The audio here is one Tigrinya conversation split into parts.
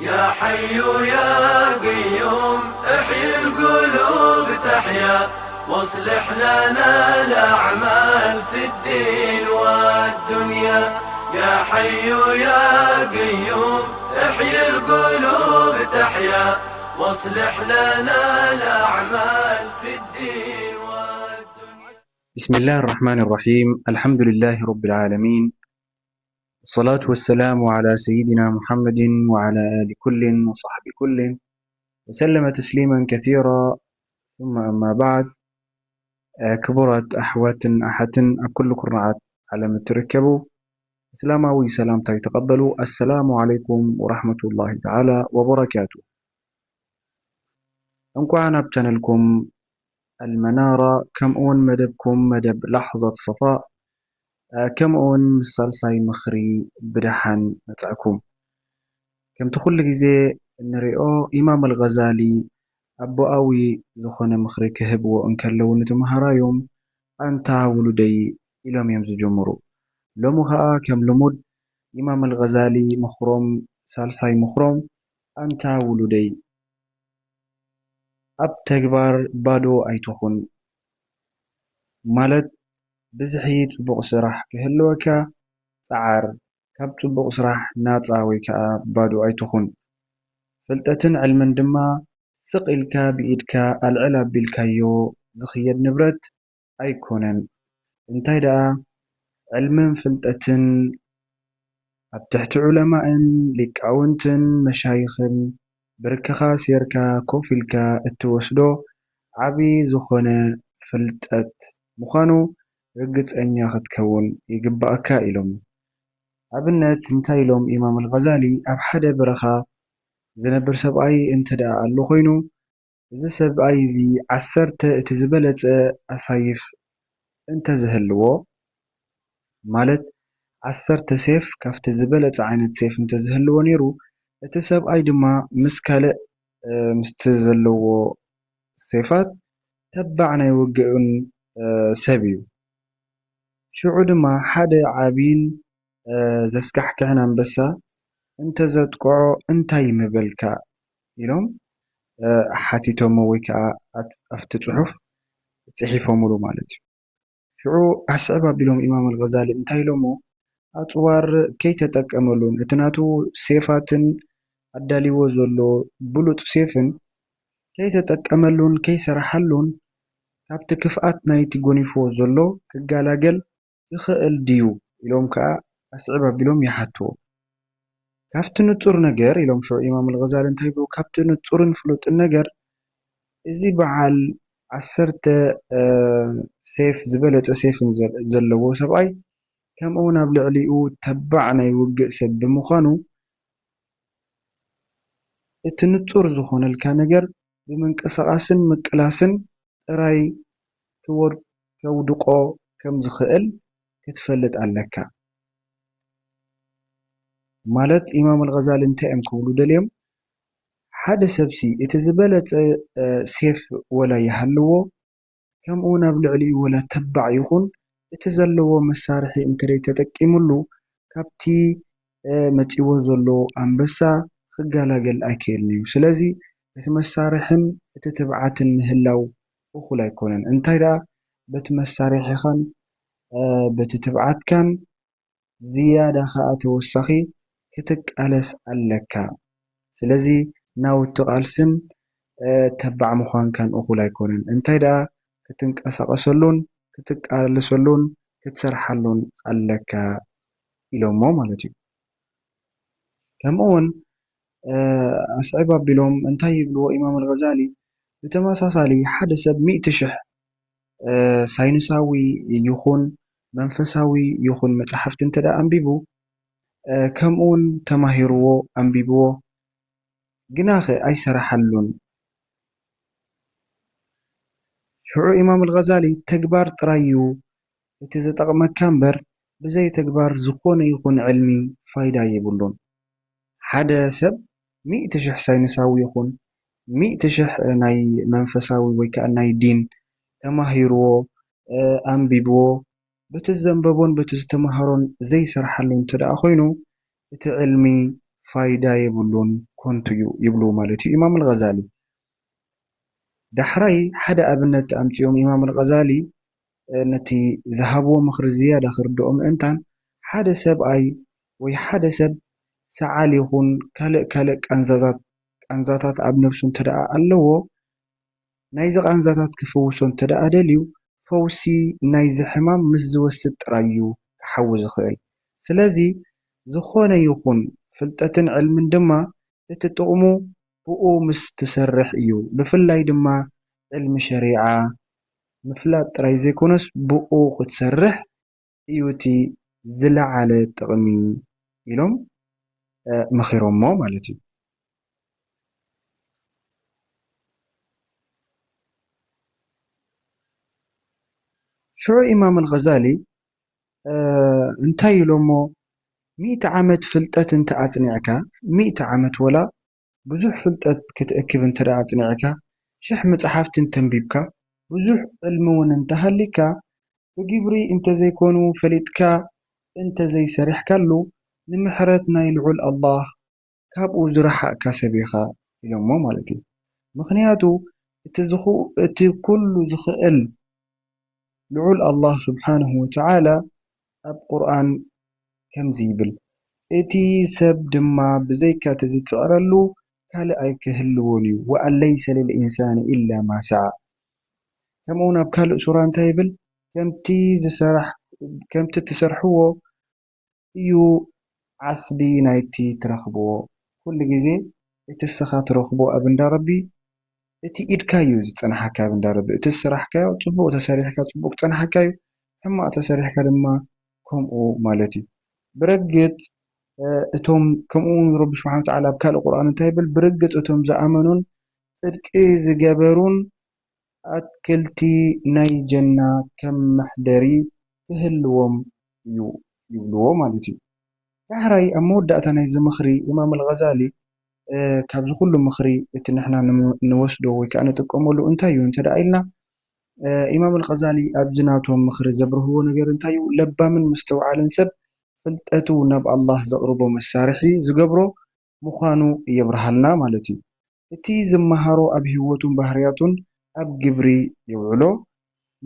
يا حي يا قيوم، احيي القلوب تحيا، واصلح لنا الأعمال في الدين والدنيا. يا حي يا قيوم، احيي القلوب تحيا، واصلح لنا الأعمال في الدين والدنيا. بسم الله الرحمن الرحيم. الحمد لله رب العالمين. والصلاة والسلام على سيدنا محمد وعلى آل كل وصحب كل وسلم تسليما كثيرا. ثم أما بعد. ክቡራት ኣሕዋትን ኣሓትን ኣብ ኩሉ ኩርናዓት ዓለም እትርከቡ፣ እስላማዊ ሰላምታይ ተቐበሉ። ኣሰላሙ ዓለይኩም ወራሕመቱላሂ ተዓላ ወበረካቱ። እንኳዕ ናብ ቻነልኩም ኣልመናራ ከምኡውን መደብኩም መደብ ላሕዛት ሰፋእ ከምኡውን ምስ ሳልሳይ ምኽሪ ብደሓን መጻእኩም። ከምቲ ኩሉ ግዜ እንሪኦ፣ ኢማም ኣልገዛሊ ኣቦኣዊ ዝኾነ ምኽሪ ክህብዎ እንከለዉ ንተምሃራዮም ኣንታ ውሉደይ ኢሎም እዮም ዝጅምሩ። ሎሚ ኸኣ ከም ልሙድ ኢማም ኣልገዛሊ ምኽሮም፣ ሳልሳይ ምኽሮም ኣንታ ውሉደይ ኣብ ተግባር ባዶ ኣይትኹን። ማለት ብዝሒ ጽቡቕ ስራሕ ክህልወካ ጸዓር፣ ካብ ጽቡቕ ስራሕ ናጻ ወይ ከኣ ባዶ ኣይትኹን። ፍልጠትን ዕልምን ድማ ስቕ ኢልካ ብኢድካ ኣልዕል ኣቢልካዮ ዝኽየድ ንብረት ኣይኮነን። እንታይ ደኣ ዕልምን ፍልጠትን ኣብ ትሕቲ ዑለማእን ሊቃውንትን መሻይኽን ብርክኻ ሴርካ ኮፍ ኢልካ እትወስዶ ዓቢ ዝኾነ ፍልጠት ምዃኑ ርግጸኛ ክትከውን ይግባእካ ኢሎም። ኣብነት እንታይ ኢሎም ኢማም ኣልገዛሊ፣ ኣብ ሓደ በረኻ ዝነብር ሰብኣይ እንተ ደኣ ኣሎ ኮይኑ፣ እዚ ሰብኣይ እዚ ዓሰርተ እቲ ዝበለጸ ኣሳይፍ እንተ ዝህልዎ፣ ማለት ዓሰርተ ሴፍ ካብቲ ዝበለጸ ዓይነት ሴፍ እንተ ዝህልዎ ነይሩ፣ እቲ ሰብኣይ ድማ ምስ ካልእ ምስቲ ዘለዎ ሴፋት ተባዕ ናይ ውግእን ሰብ እዩ። ሽዑ ድማ ሓደ ዓቢን ዘስካሕክሕን ኣንበሳ እንተዘጥቅዖ እንታይ ምበልካ? ኢሎም ሓቲቶሞ ወይ ከዓ ኣብቲ ፅሑፍ ፅሒፎምሉ ማለት እዩ። ሽዑ ኣስዕብ ኣቢሎም ኢማም ኣልገዛሊ እንታይ ኢሎሞ? ኣፅዋር ከይተጠቀመሉን እቲ ናቱ ሴፋትን ኣዳልይዎ ዘሎ ብሉፅ ሴፍን ከይተጠቀመሉን ከይሰራሓሉን ካብቲ ክፍኣት ናይቲ ጎኒፍዎ ዘሎ ክጋላገል ይኽእል ድዩ? ኢሎም ከዓ ኣስዕብ ኣቢሎም ይሓትዎ። ካብቲ ንጹር ነገር ኢሎም ሽዑ ኢማም ኣልገዛሊ እንታይ ይብሉ? ካብቲ ንጹርን ፍሉጥን ነገር እዚ በዓል ዓሰርተ ሴፍ ዝበለጸ ሴፍን ዘለዎ ሰብኣይ ከምኡ እውን ኣብ ልዕሊኡ ተባዕ ናይ ውግእ ሰብ ብምዃኑ እቲ ንጹር ዝኾነልካ ነገር ብምንቅስቓስን ምቅላስን ጥራይ ተውድቆ ከም ዝኽእል ክትፈልጥ ኣለካ። ማለት ኢማም ኣልገዛሊ እንታይ እዮም ክብሉ ደልዮም? ሓደ ሰብሲ እቲ ዝበለጸ ሴፍ ወላ ይሃልዎ፣ ከምኡ ናብ ልዕሊኡ ወላ ተባዕ ይኹን እቲ ዘለዎ መሳርሒ እንተደይ ተጠቂምሉ ካብቲ መፂዎ ዘሎ ኣንበሳ ክጋላገል ኣይክእልን እዩ። ስለዚ እቲ መሳርሕን እቲ ትብዓትን ምህላው እኹል ኣይኮነን። እንታይ ደኣ በቲ መሳርሒኻን በቲ ትብዓትካን ዝያዳ ኸኣ ተወሳኺ ክትቃለስ ኣለካ። ስለዚ ናውቲ ቃልስን ተባዕ ምዃንካን እኹል ኣይኮነን። እንታይ ደኣ ክትንቀሳቐሰሉን ክትቃለሰሉን ክትሰርሓሉን ኣለካ ኢሎሞ ማለት እዩ። ከምኡ እውን ኣስዕብ ኣቢሎም እንታይ ይብልዎ ኢማም ኣልገዛሊ? ብተመሳሳሊ ሓደ ሰብ ሚእቲ ሽሕ ሳይንሳዊ ይኹን መንፈሳዊ ይኹን መጽሓፍቲ እንተ ደኣ ኣንቢቡ ከምኡ እውን ተማሂርዎ ኣንቢብዎ ግናኸ ኣይሰራሓሉን። ሽዑ ኢማም ኣልገዛሊ ተግባር ጥራይ እዩ እቲ ዝጠቕመካ እምበር ብዘይ ተግባር ዝኾነ ይኹን ዕልሚ ፋይዳ የብሉን። ሓደ ሰብ ሚእቲ ሽሕ ሳይንሳዊ ይኹን ሚእቲ ሽሕ ናይ መንፈሳዊ ወይ ከዓ ናይ ዲን ተማሂርዎ ኣንቢብዎ በቲ ዘንበቦን በቲ ዝተምሃሮን ዘይሰርሓሉ እንተ ደኣ ኮይኑ እቲ ዕልሚ ፋይዳ የብሉን። ከንቱ እዩ ይብሉ ማለት እዩ ኢማም ኣልገዛሊ። ዳሕራይ ሓደ ኣብነት ኣምጺኦም ኢማም ኣልገዛሊ ነቲ ዝሃብዎ ምኽሪ ዝያዳ ክርድኦ ምእንታን ሓደ ሰብኣይ ወይ ሓደ ሰብ ሰዓል ይኹን ካልእ ካልእ ቃንዛታት ቃንዛታት ኣብ ነብሱ እንተ ደኣ ኣለዎ ናይዚ ቃንዛታት ክፍውሶ እንተ ደኣ ደልዩ ፈውሲ ናይዚ ሕማም ምስ ዝወስድ ጥራይ እዩ ክሓዊ ዝኽእል። ስለዚ ዝኾነ ይኹን ፍልጠትን ዕልምን ድማ እቲ ጥቕሙ ብኡ ምስ ትሰርሕ እዩ። ብፍላይ ድማ ዕልሚ ሸሪዓ ምፍላጥ ጥራይ ዘይኮነስ ብኡ ክትሰርሕ እዩ እቲ ዝለዓለ ጥቕሚ ኢሎም መኺሮሞ ማለት እዩ። ሽዑ ኢማም ኣልገዛሊ እንታይ ኢሎሞ፣ ሚእቲ ዓመት ፍልጠት እንተ ኣጽኒዕካ፣ ሚእቲ ዓመት ወላ ብዙሕ ፍልጠት ክትእክብ እንተ ደኣ ኣጽኒዕካ፣ ሽሕ መጻሕፍቲ እንተንቢብካ፣ ብዙሕ ዕልሚ እውን እንተሃሊካ፣ ብግብሪ እንተዘይኮኑ ፈሊጥካ እንተዘይሰሪሕካሉ፣ ንምሕረት ናይ ልዑል ኣላህ ካብኡ ዝረሓቕካ ሰብ ኢኻ ኢሎሞ ማለት እዩ። ምኽንያቱ እቲ ዝኹ እቲ ኩሉ ዝኽእል ልዑል ኣላህ ስብሓንሁ ወተዓላ ኣብ ቁርኣን ከምዚ ይብል፣ እቲ ሰብ ድማ ብዘይካ እቲ ዝጽዕረሉ ካልእ ኣይክህልዎን እዩ፣ ወኣን ለይሰ ልልኢንሳኒ ኢላ ማ ሰዓ። ከምኡ እውን ኣብ ካልእ ሱራ እንታይ ይብል? ከምቲ ዝሰራሕ ከምቲ ትሰርሕዎ እዩ ዓስቢ ናይቲ ትረኽብዎ። ኩሉ ግዜ እቲ እስኻ ትረኽቦ ኣብ እንዳ ረቢ እቲ ኢድካ እዩ ዝጸንሓካ ኣብ እንዳ ረቢ። እቲ ዝሰራሕካዮ ጽቡቕ ተሰሪሕካ ጽቡቕ ክጸንሓካ እዩ፣ ሕማቕ ተሰሪሕካ ድማ ከምኡ ማለት እዩ። ብረግጽ እቶም ከምኡ እውን ረቢ ስብሓን ወተዓላ ኣብ ካልእ ቁርኣን እንታይ ይብል? ብርግጽ እቶም ዝኣመኑን ጽድቂ ዝገበሩን ኣትክልቲ ናይ ጀና ከም መሕደሪ ክህልዎም እዩ ይብልዎ ማለት እዩ። ዳሕራይ ኣብ መወዳእታ ናይዚ ምኽሪ ኢማም ኣልገዛሊ ካብዚ ኩሉ ምኽሪ እቲ ንሕና ንወስዶ ወይ ከዓ ንጥቀመሉ እንታይ እዩ እንተ ደኣ ኢልና ኢማም ኣልገዛሊ ኣብዚ ናቶም ምኽሪ ዘብርህዎ ነገር እንታይ እዩ? ለባምን ምስተውዓልን ሰብ ፍልጠቱ ናብ ኣላህ ዘቕርቦ መሳርሒ ዝገብሮ ምዃኑ የብርሃልና ማለት እዩ። እቲ ዝመሃሮ ኣብ ህይወቱን ባህርያቱን ኣብ ግብሪ የውዕሎ።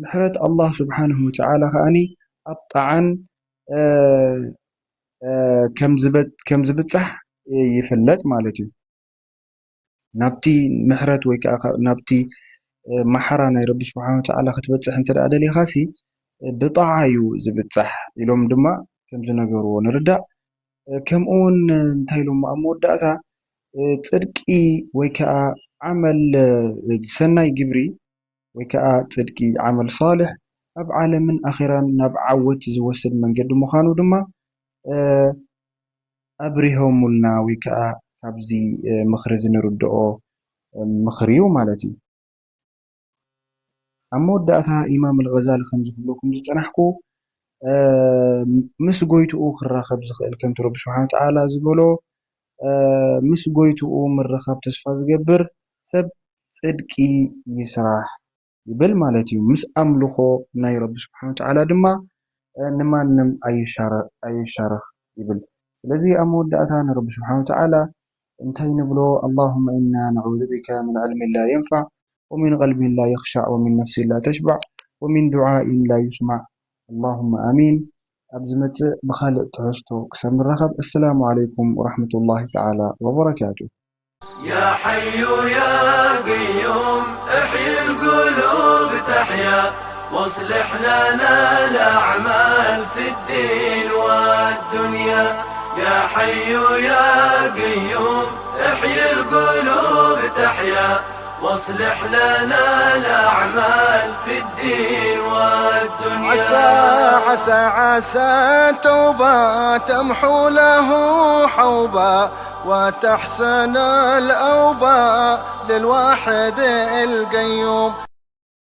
ምሕረት ኣላህ ስብሓንሁ ወተዓላ ከኣኒ ኣብ ጣዓን ከም ዝብጻሕ ይፍለጥ ማለት እዩ። ናብቲ ምሕረት ወይ ከዓ ናብቲ ማሕራ ናይ ረቢ ስብሓን ወተዓላ ክትበፅሕ እንተ ደኣ ደሊኻሲ ብጣዓ እዩ ዝብፃሕ ኢሎም ድማ ከም ዝነገርዎ ንርዳእ። ከምኡ እውን እንታይ ኢሎም ኣብ መወዳእታ ጽድቂ ወይ ከዓ ዓመል ሰናይ ግብሪ ወይ ከዓ ጽድቂ ዓመል ሳልሕ ኣብ ዓለምን ኣኼራን ናብ ዓወት ዝወስድ መንገዲ ምዃኑ ድማ ኣብሪሆሙልና ወይ ከዓ ካብዚ ምኽሪ እዚ ንርድኦ ምኽሪ እዩ ማለት እዩ። ኣብ መወዳእታ ኢማም ኣልገዛሊ ከምዚ ክብለኩም ዝጸናሕኩ ምስ ጎይትኡ ክራኸብ ዝኽእል ከምቲ ረቢ ስብሓን ተዓላ ዝበሎ ምስ ጎይትኡ ምርኻብ ተስፋ ዝገብር ሰብ ጽድቂ ይስራሕ ይብል ማለት እዩ። ምስ ኣምልኾ ናይ ረቢ ስብሓን ተዓላ ድማ ንማንም ኣይሻረኽ ይብል። ስለዚ ኣብ መወዳእታ ንረቢ ስብሓን ተዓላ እንታይ ንብሎ? ኣላሁመ ኢና ነዑዙ ቢከ ምን ዕልሚን ላ የንፋዕ ወሚን ቀልቢን ላ የኽሻዕ ወሚን ነፍሲን ላ ተሽባዕ ወሚን ዱዓኢን ላ ዩስማዕ ኣላሁመ ኣሚን። ኣብ ዝመጽእ ብኻልእ ትሕዝቶ ክሳብ ንራኸብ፣ ኣሰላሙ ዓለይኩም ወራሕመቱላሂ ተዓላ ወበረካቱ። يا حي يا قيوم احيي القلوب تحيا واصلح لنا الأعمال في الدين والدنيا. يا حي يا قيوم احيي القلوب تحيا واصلح لنا الأعمال في الدين والدنيا. عسى، عسى، عسى توبة تمحو له حوبا وتحسن الأوبا للواحد القيوم.